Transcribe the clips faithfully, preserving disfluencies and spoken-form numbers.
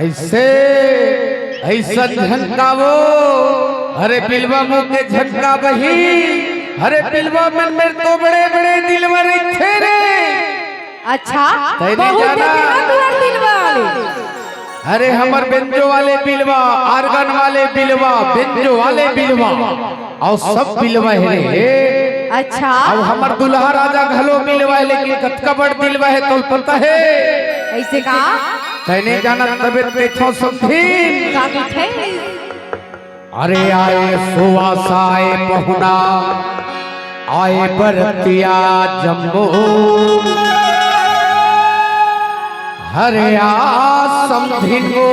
अइसे, अइसन झन गावो, अरे बिलवा मुँह के झन गावही, अरे बिलवा मन मेर तो बड़े बड़े दिलवा रहिथे रे। अच्छा, तैं नहीं बहुत जाना। देखे ना तुहर दिलवा वाले। अरे हमर बेंजो वाले बिलवा, आर्गन वाले बिलवा, बेंजो वाले बिलवा, अउ सब बिलवा हे रे। अच्छा। अउ हमर दुल्हा राजा घलो बिलवा हे, लेकिन कतका बड़ दिलवा हे तोला पता हे? कइसे का? तैं नहीं जानत तभे कहिथँव समधिन। का कहिथे? अरे आए सुवास आए पहुना, आए बरतिया जम्मो। अरे आ समधिन गो,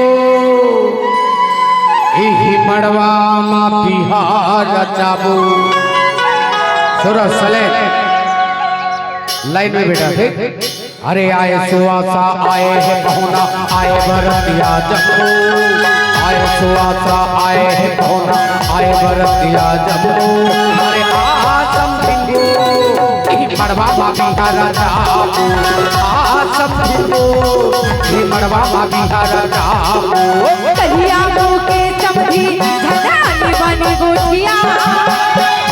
इही मड़वा मा बिहा रचाबो। सुरज सले, लाइन में बेटा, ठीक? अरे आए सुवास आए हे पहुना, आए बरतिया जम्मो। आए सुवास आए हे पहुना, आए बरतिया जम्मो। अरे आ समधिन गो, इही मड़वा मा बिहा रचाबो। आ समधिन गो, इही मड़वा मा बिहा रचाबो। कहिया मुँह के समधी झन आनी बानी गोठिया।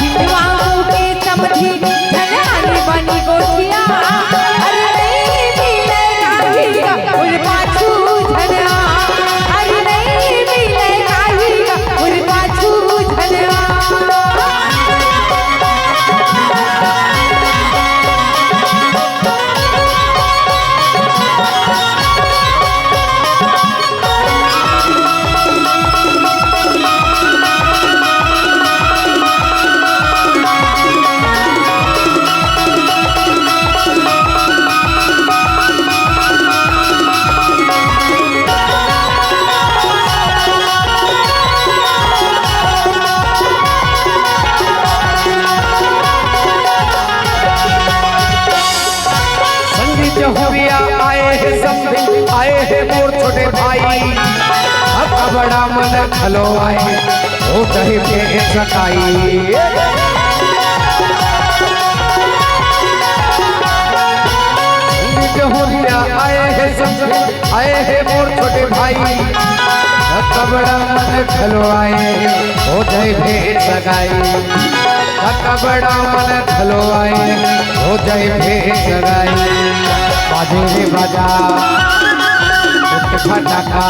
हिंदवा मुँह के समधी झन आनी बानी गोठिया। अरे नहीं मिले काहिका मोर पाछू झना। अरे नहीं मिले काहिका मोर पाछू झना। संगी जहुरिया आए हे समधी, आए हे मोर छोटे भाई। अब बड़ा मन घलो आए, हो जाही भेंट सगाई। संगी जहुरिया आए हे समधी, आए हे मोर छोटे भाई। अब बड़ा मन घलो आए, हो जाही भेंट सगाई। काका बड़ा मन घलो आए, हो जाही भेंट सगाई। बाजे रे बाजा, फूटे फटाका।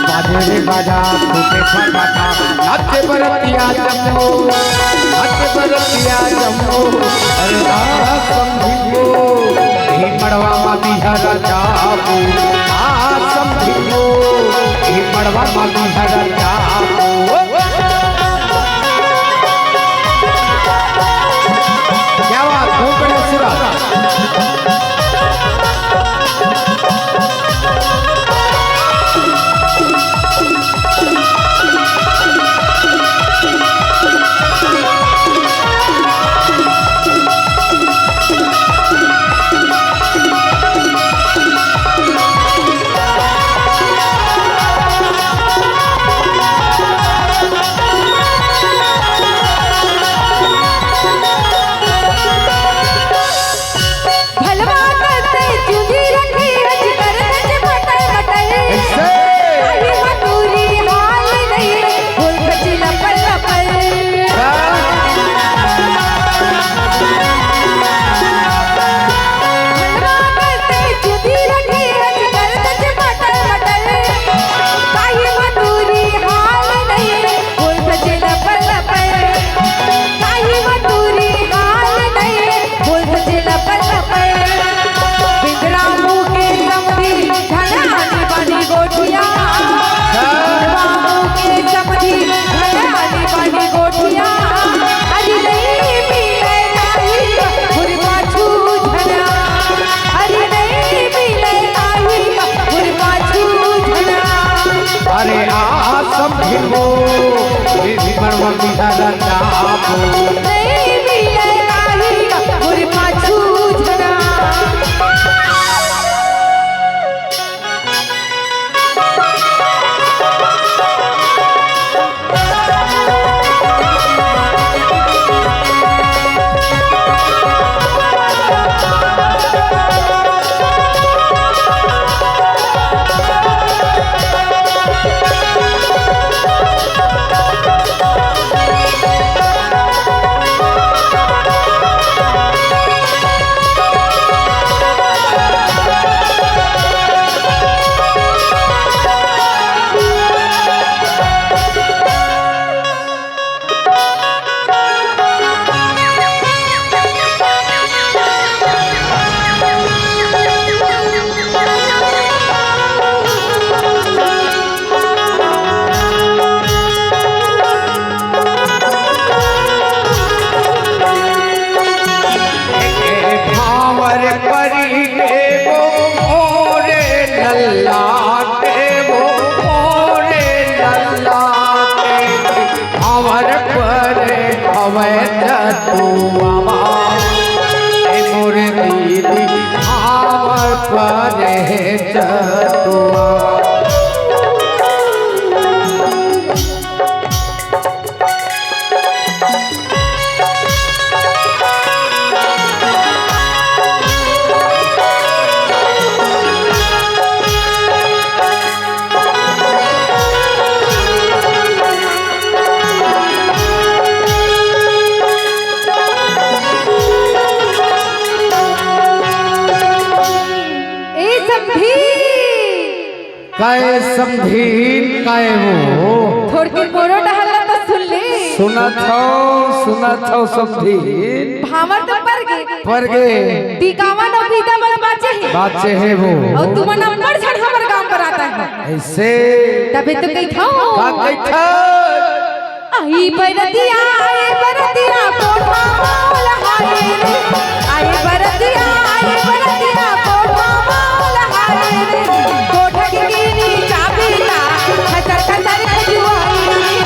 बाजे रे बाजा, फूटे फटाका। नाचे बरतिया जम्मो, नाचे बरतिया जम्मो। अरे आ समधी गो, इही मड़वा मा बिहा रचाबो। आ समधी गो, इही मड़वा मा बिहा रचाबो। क्या बात, बहुत बढ़िया सुरा। भलवा करते चुंदी रखी हज कर नच मटर मटर। ऐसे। आई मतूरी हाल नहीं, बोल खची लपल लपल। हाँ। भलवा करते चुंदी रखी हज कर नच मटर मटर। आई मतूरी हाल नहीं, बोल खची लपल लपल। काही मतूरी हाल नहीं, बोल सजे लपल लपल। बिंदरा मुँह के समधी, झन आनी बानी गोठिया। बिंदरा मुँह के समधी, झन आनी बानी गोठिया। अरे नहीं मिले काही, मोर पाछू झना। अरे नहीं मिले काही, मोर पाछू झना। अरे आ समधी गो, इही मड़वा बिहा रचाबो। नहीं मिले काही मोर पाछू झना। पारे चटुआ। ए समधी। काय समधीन, काय हो? थोड़किन मोरो डहर ला तो सुन ले। सुनत हव, सुनत हव समधीन। भांवर तो पर गे। पर गे। टिकावन अउ बीदा बस बाचे हे। बाचे हे वो। अउ तुमन अब्बड़ झन हमर गांव बरात आय हव। अइसे। तभे तो कहिथंव। का कहिथंव? आई बरतिया, आई बरतिया, कोठा मोल हाय रे। आई बरतिया, आई बरतिया, कोठा मोल हाय रे। कोठा के कीनी चाबी ला, खचर खचर खजुआई रे।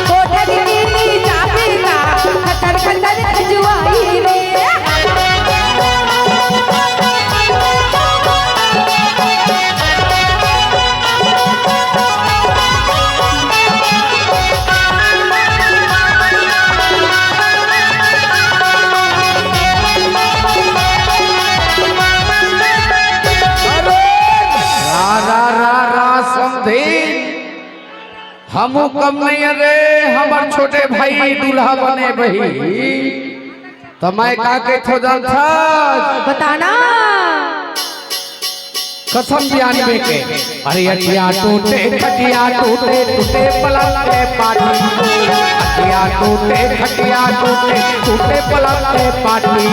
कोठा के कीनी चाबी ला, खचर खचर खजुआई रे। अरे, रा, रा, रा, रा, समधी। हमू कम नहीं, अरे, हमर छोटे भाई दूल्हा बने बही। त मैं का कहिथंव जानथस? बताना। कसम बियानबे के। अरे अखिया टूटे, खटिया टूटे, टूटे पलंग के पाटी। अखिया टूटे, खटिया टूटे, टूटे पलंग के पाटी।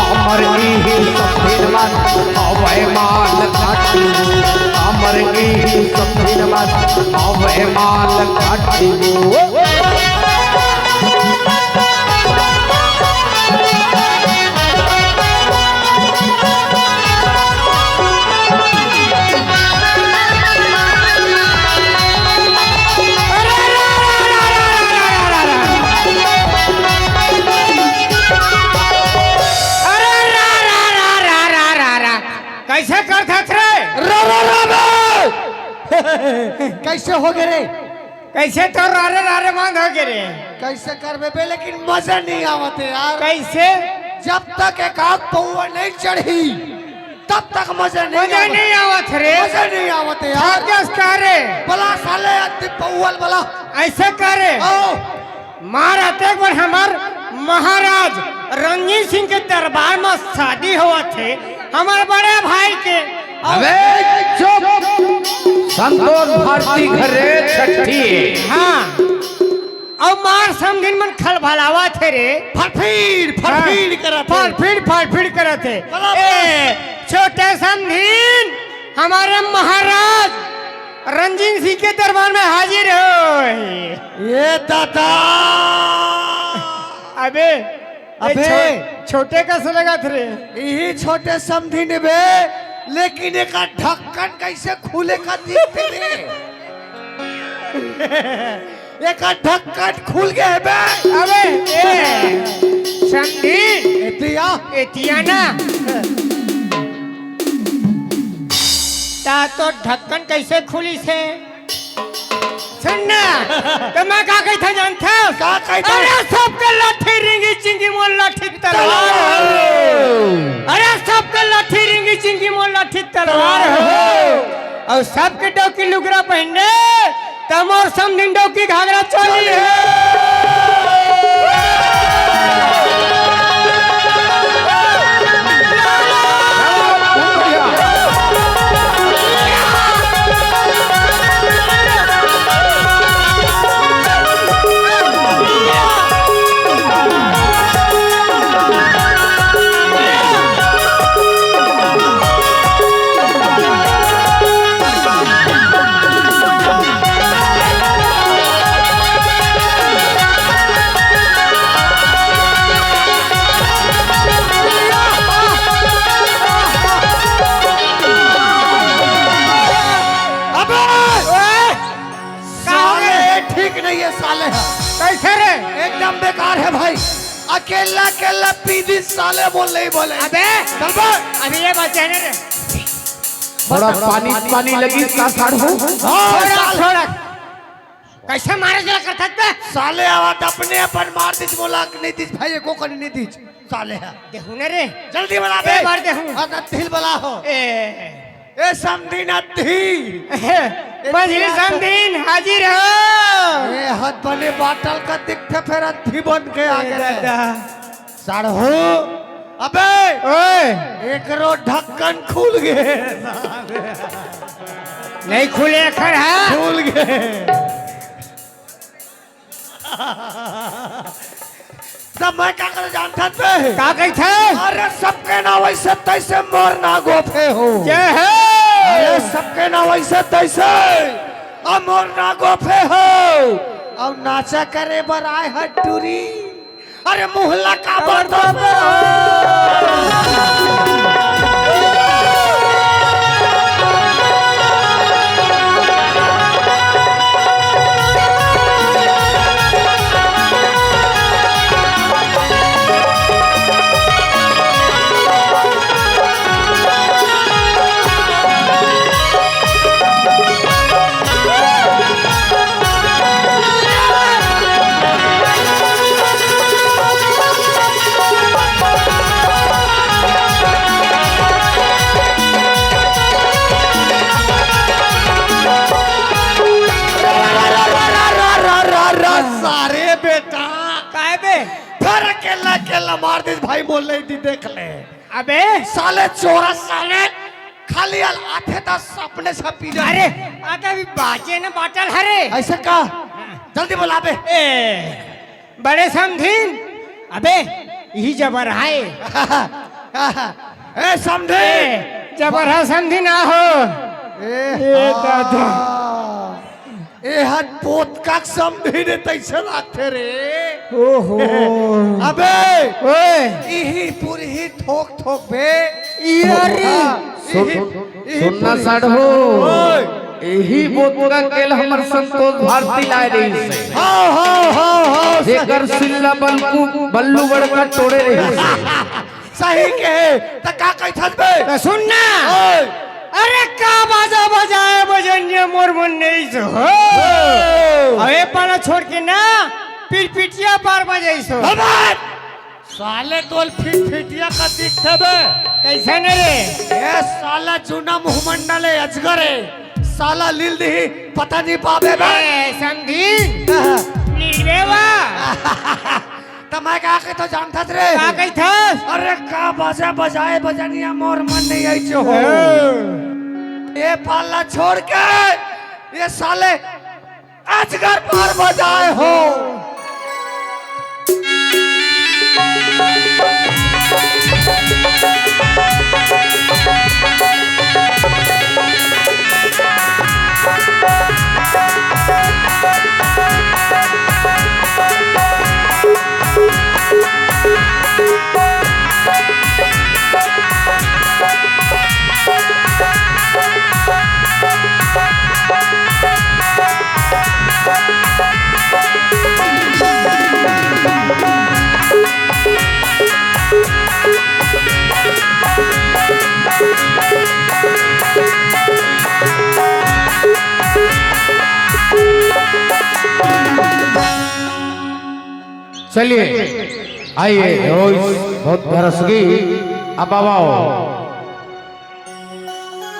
हमर इही समधिन बस हवय माल खाटी। हमर इही समधिन बस हवय माल खाटी। अरे रा, रा, रा, रा, रा, रा, रा। अरे रा, रा, रा, रा, रा, रा, रा, रा। कैसे करथस रे? रा, रा, रा, रा। कैसे हो गे रे? कैसे तो रारे रारे बंद हो गे रे? कैसे करबे बे, लेकिन मजा नहीं आवत हे यार। कैसे? जब तक एक आध पौवा नहीं चढ़ी, तब तक मजा नहीं मजा आवत। नहीं आवत रे। मजा नहीं आवत हे यार। थाक गस का रे? बला साले अति पौवल बला। ऐसे का रे? आओ। मार अतेक बड़ हमर महाराज रंजीत सिंह के दरबार म शादी होवत हे, हमर बड़े भाई के। अबे चुप! संतोष भारती घरे छट्ठी। हाँ। अउ मार समधिन मन खलबलावत हे रे। फरफीर, फरफीर हाँ, करत हे। फरफीर, फरफीर करत हे। बराबर। ए, छोटे समधिन, हमर महाराज रंजीत सिंह के दरबार में हाजिर हो। ए दादा। अबे, ए अबे। छो-, छोटे कस लगत रे? इही छोटे समधिन बे, लेकिन एकर ढक्कन कैसे खुले का दिखते रे? एकर ढक्कन खुल गे हे बे। अबे, ए, समधी। एतिया। एतिया ना। ता तो ढक्कन कैसे खुलिस हे? सुन ना, त मैं का कहिथंव जानथस? का कहिथंव? अरे सबके लाठी रिंगी चिंगी मोर लाठी तलवार हो। अरे सबके लाठी रिंगी चिंगी मोर लाठी तलवार हो। अउ सबके डौकी लुगरा पहिने, त मोर समधिन डौकी घाघरा चोली हो। अबे! ओए! साले, ये ठीक नहीं है साले। कैसे रे? एकदम बेकार है भाई। अकेला अकेला पी दी साले, बोल नहीं बोले। अबे! चल बे। अभी ये बात है ना रे। थोड़ा पानी, पानी लगी का साढ़ू? हाँ, छोड़ा, साल- छोड़ा। कैसे मारे जरा करथस बे? साले आवत अपने अपन मार दिस, मोला नहीं दिस भाई, एको कनी नहीं दिस। साले हा। देहूं ना रे। जल्दी बला बे। ए, मार देहूं। अ, नत्थी ल बला हो। ए। ए, समधी नत्थी। ए, ए, मझी समधी हाजिर हो। ए, हाथ बने बाटल का दिखथे, फेर अत्थी बन के आ ए, गे। दादा। साढ़ू, अबे, ओए। एकरो ढक्कन खुल गे। नहीं खुले एखर, हाँ? खुल गे। तब मैं का करे जानथस बे? का कहिथे? अरे सबके ना वैसे तैसे मोर ना गोफे हो। जय हो। अरे सबके ना वैसे तैसे, अब मोर ना गोफे हो। अब नाचा करे बर आए ह टूरी। अरे मुहला का बरतन। सारे बेटा। काय बे? फेर अकेला अकेला मार दिस भाई, मोला नहीं देख ले। अबे। साले चोरा साले, खाली अल आथे त अपने सब पी जा। अरे, आता भी बाचे न बाटल हरे। ऐसा का? जल्दी बला बे। ए, बड़े समधिन, अबे, इही जबर हाय। ए, समधिन। ए, जबर हा समधिन आहो। ए, ए, हाँ। दादा। ए हा पोतका के समधिन ए तइसे लागथे रे। ओहो। अबे, ओए। इही पुरही ठोक ठोक बे। इया रे। हाँ, सुन, इही, इही सुन ना पुरही। साढ़ू। ओए। इही पोतका के ल हमर संतोष भारती लाय रहिस हे। हाँ, हाँ, हाँ, हाँ, सही। जेकर सिल्ला बल्लू, बल्लू बड़का टोड़े रहिस हे। सही कहे, त का कहिथस बे? त सुन ना। ओए। अरे का बाजा बजाए बजनिया मोर मन नइ सो हो। ओ। अबे पाला छोड़ के ना, पिरपिटिया पार बजाइस हो। हमार साले तोल फिट फिटिया का दिखथे बे। कइसन रे? ए साला जूना मुहमंडल हे, अजगर हे। साला लील दिही, पता नहीं पाबे बे। ए, समधी। हाँ। लील बे वा। त मैं का कहिथों जानथस रे? का कहिथस? अरे का बाजा बजाए बजनिया मोर मन नइ आइस हो। हाँ। ए पाला छोड़ के, ए साले अजगर पार बजाए हो। चलिए, आइए, रोज बहुत भरसगी। अब आओ।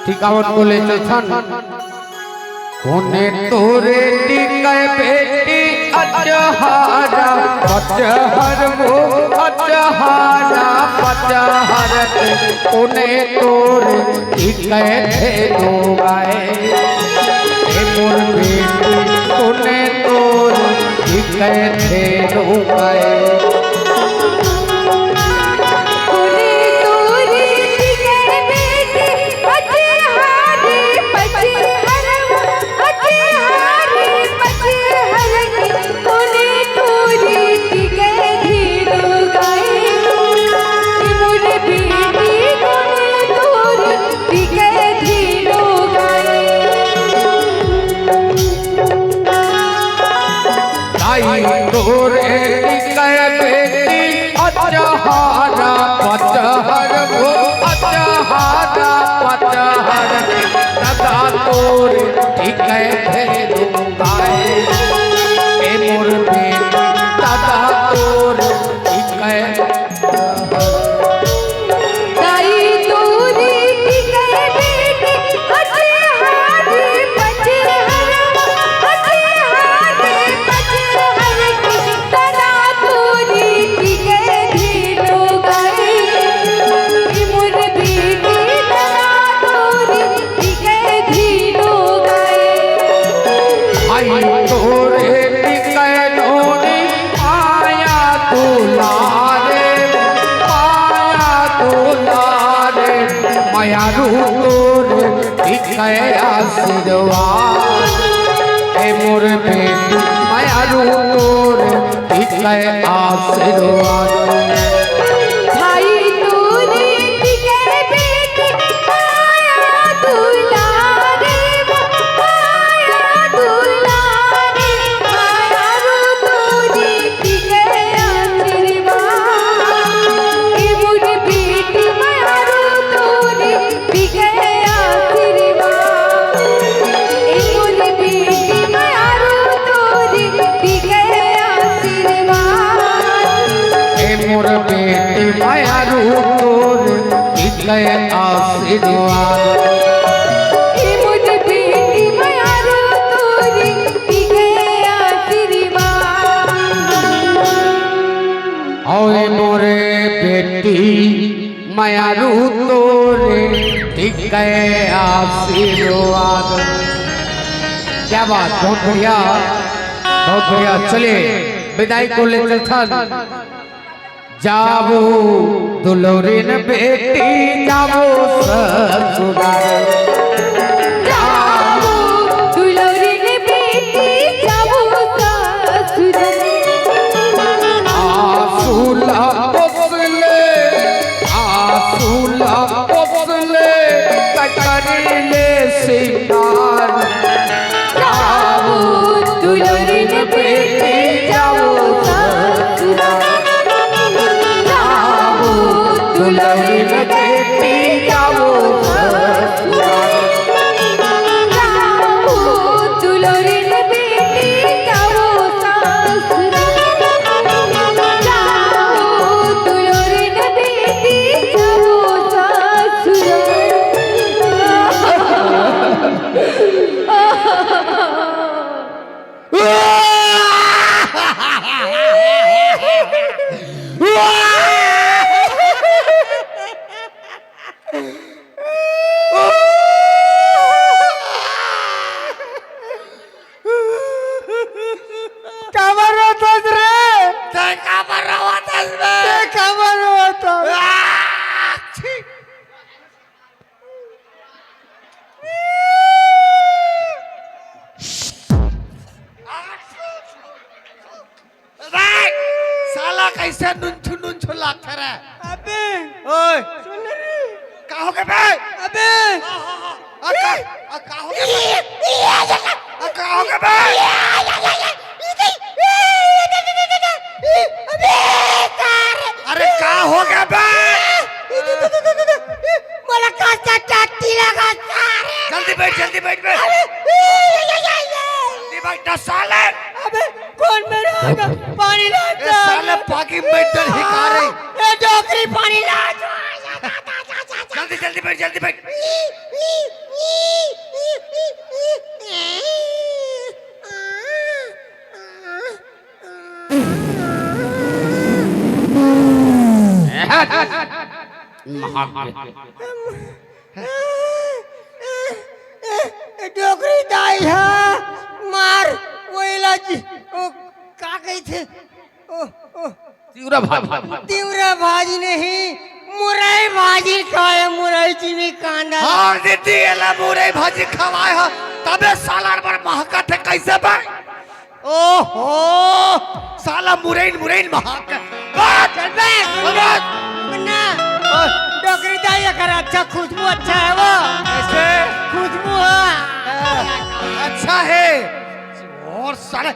टिकावन को ले चलथन। कोने तोरे टिकै बेटी अचहारा, पचहर वो अचहारा, पचहर। कोने तोरे टिकै धेनु गाय, ए मोर बेटी, कोने तोरे टिकै धेनु गाय। कोने तोरे टिकै बेटी, अचहारे पचहर, अचहारे पचहर। कोने तोरे टिकै धेनु गाय, ए मोर बेटी, कोने तोरे टिकै धेनु गाय। ताई तोरे टिकै मयारू तोर दिखे आशीर्वाद, ए मोर बेटी मयारू तोर दिखे आशीर्वाद। भाई तोरे दिखे बेटी माया दुलारे, माया दुलारे, मयारू तोरे दिखे आशीर्वाद। ए मोर बेटी मयारू तोरे दिखे आशीर्वाद। ए मोर बेटी मयारू तोरे दिखे आशीर्वाद। ए मोर बेटी मयारू तोर दिखे आशीर्वाद। ए मोर बेटी मयारू तोरे दिखे आशीर्वाद। ओ ए मोर बेटी मयारू तोर दिखे आशीर्वाद। क्या बात, बहुत बढ़िया, बहुत बढ़िया। चलिए, विदाई को लेकर थन। जाबो दुलरिन बेटी, जाबो ससुराल। जाबो दुलरिन बेटी, जाबो ससुराल। आँसू ला पोंछ ले, आँसू ला पोंछ ले, कटरी ले सिंगार। जाबो दुलरिन बेटी, जाबो ससुराल। जाबो दुलरिन बेटी, जाबो ससुराल। जाबो दुलरिन बेटी, जाबो ससुराल। जाबो दुलरिन बेटी, जाबो ससुराल। काबर रोवत हस रे? तैं काबर रोवत हस बे? तैं काबर रोवत हस? आ, छी। अबे, साला कइसे नुनछू नुनछू लागथे रे? अबे, ओए। सुन रे। का होगे बे? अबे। आ, का, आ, का होगे बे? आ, का होगे बे? अरे, का होगे बे? मोला कस का टट्टी लगा सारे। जल्दी बैठ, जल्दी बैठ बे। अरे, जल्दी बैठ ना साले। अबे, कोन मेर होगे? पानी ला ए, साले पागी बैठ डर हिका रे। ए, डोकरी पानी ला। जल्दी, जल्दी बैठ, जल्दी बैठ। डोकरी दाई हा, मार, वो इलाज, ओ, का कहिथे? ओ, ओ। तिवरा भाजी। तिवरा भाजी नहीं, मुरई भाजी खाए, मुरई चीनी कांदा। हाँ, दीदी, एला मुरई भाजी खवाए हा, तबे साला बर महकथे, कइसे बे? ओहो, साला मुरइन, मुरइन महक। बात! चल बे, बस। मुन्ना, ओए। डोकरी दाई एकर अच्छा खुशबू अच्छा हे वो। कइसे? खुशबू हे। अच्छा हे। अउ साले,